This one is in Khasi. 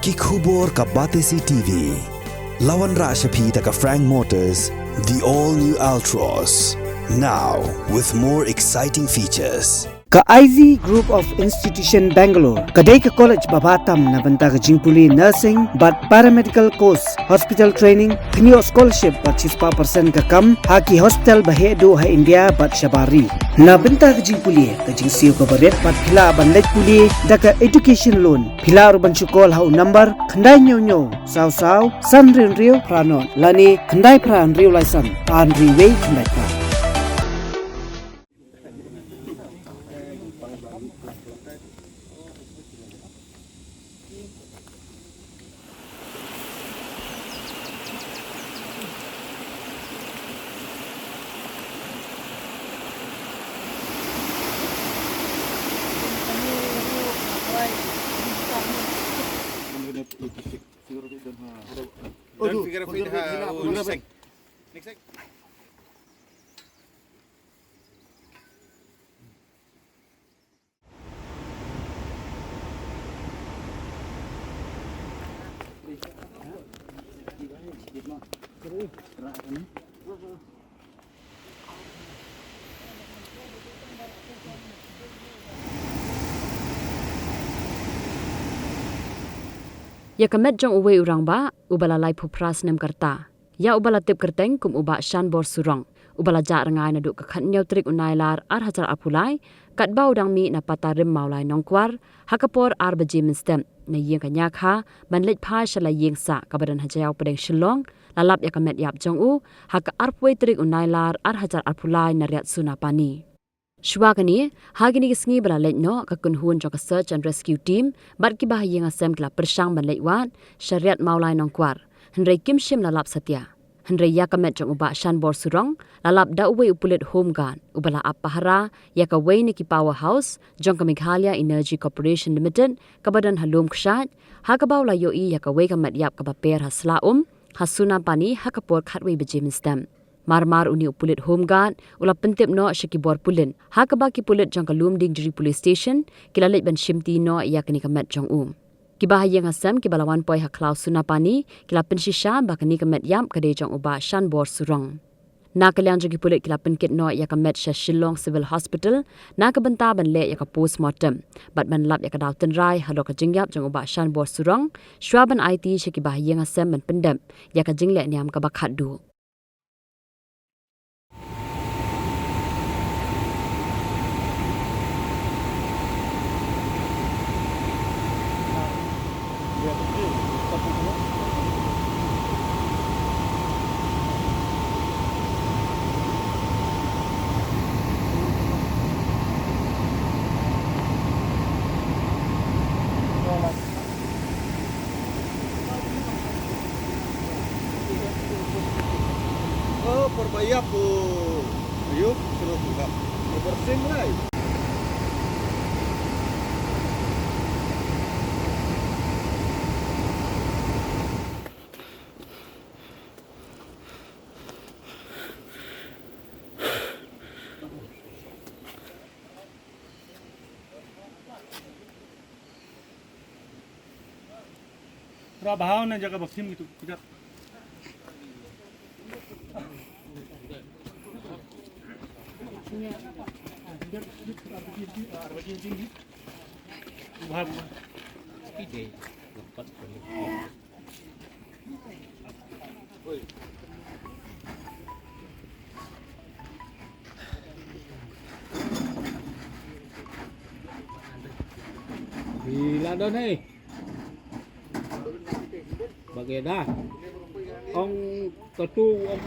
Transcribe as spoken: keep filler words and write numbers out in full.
Ki khubor ka Batesi T V. La wanrah sha phi da ka Frank Motors, the all new Altroz. Now with more exciting features. Ka I V Group of Institution Bangalore ka dei ka college ba bha tam na bynta ka jingpule nursing bad paramedical course, hospital training, pynïoh scholarship bad shispah percent ka kam ha ki hospital ba heh duh ha India bad shabar ri. Na bynta ka jingpule, ka jingsiew kaba rit bad phi lah ban leit pule da ka education loan. Phi lah ruh ban shu call ha u number khyndai hynñiew hynñiew saw saw san hynriew hynriew phra nod lane khyndai phra hynriew lai san ar hynriew wei khyndai phra. Don't figure it out. Next. Ïa ka met jong uwei u rangbah uba la laiphew phra snem ka rta, ïa uba la tip kyrteng kum u Bah Shanbor Surong, uba la jah rngai naduh ka khathynñiew tarik u Nailar ar hajar arphew lai, katba u dang mih na pata rim Mawlai Nongkwar, ha ka por ar baje mynstep, na ïing ka Ñiakha ban leit phai sha la ïing sah kaba don ha Jaïaw pdeng Shillong, la lap ïa ka met ïap jong u ha ka arphew wei tarik u Nailar ar hajar arphew lai na Riat Sunapani. Shuwa kane, ha kine ki sngi ba la leit noh, ka kynhun jong ka Search and Rescue Team bad kiba ha ïing ha sem ki la pyrshang ban leit wad sha Riat Mawlai Nongkwar, hynrei kim shym la lap satia. Hynrei ïa ka met jong u Bah Shanbor Surong la lap da uwei u pulit Home Guard uba la ap pahara ïa kawei na ki power house jong ka Meghalaya Energy Corporation Limited kaba don ha Lumkshaid, ha kaba u la ïohi ïa kawei ka met ïap kaba per ha sla um ha Sunapani ha ka por khatwei baje mynstep. Mar mar une u pulit Home Guard u la pyntip noh sha ki bor pulit, ha kaba ki pulit jong ka Lumdiengjri Police Station ki la leit ban shimti noh ïa kane ka met jong u. Kiba ha ïing ha sem kiba la wan poi ha khlaw Sunapani ki la pynshisha ba kane ka met ïap ka dei jong u Bah Shanbor Surong. Na ka liang jong ki pulit ki la pynkit noh ïa ka met sha Shillong Civil Hospital na ka bynta ban leh ïa ka postmortem bad ban lap ïa ka daw tynrai halor ka jingïap jong u Bah Shanbor Surong, shuwa ban aiti sha kiba ha ïing ha sem ban pyndep ïa ka jingleh niam kaba khatduh. Oh, por bayar po. Ayo, suruh buka. Nomor sim lah. Ra bahau na jaga baksim gitu, kejap. Bahau. Bila don eh. Bagi dah. Ong ketu ong.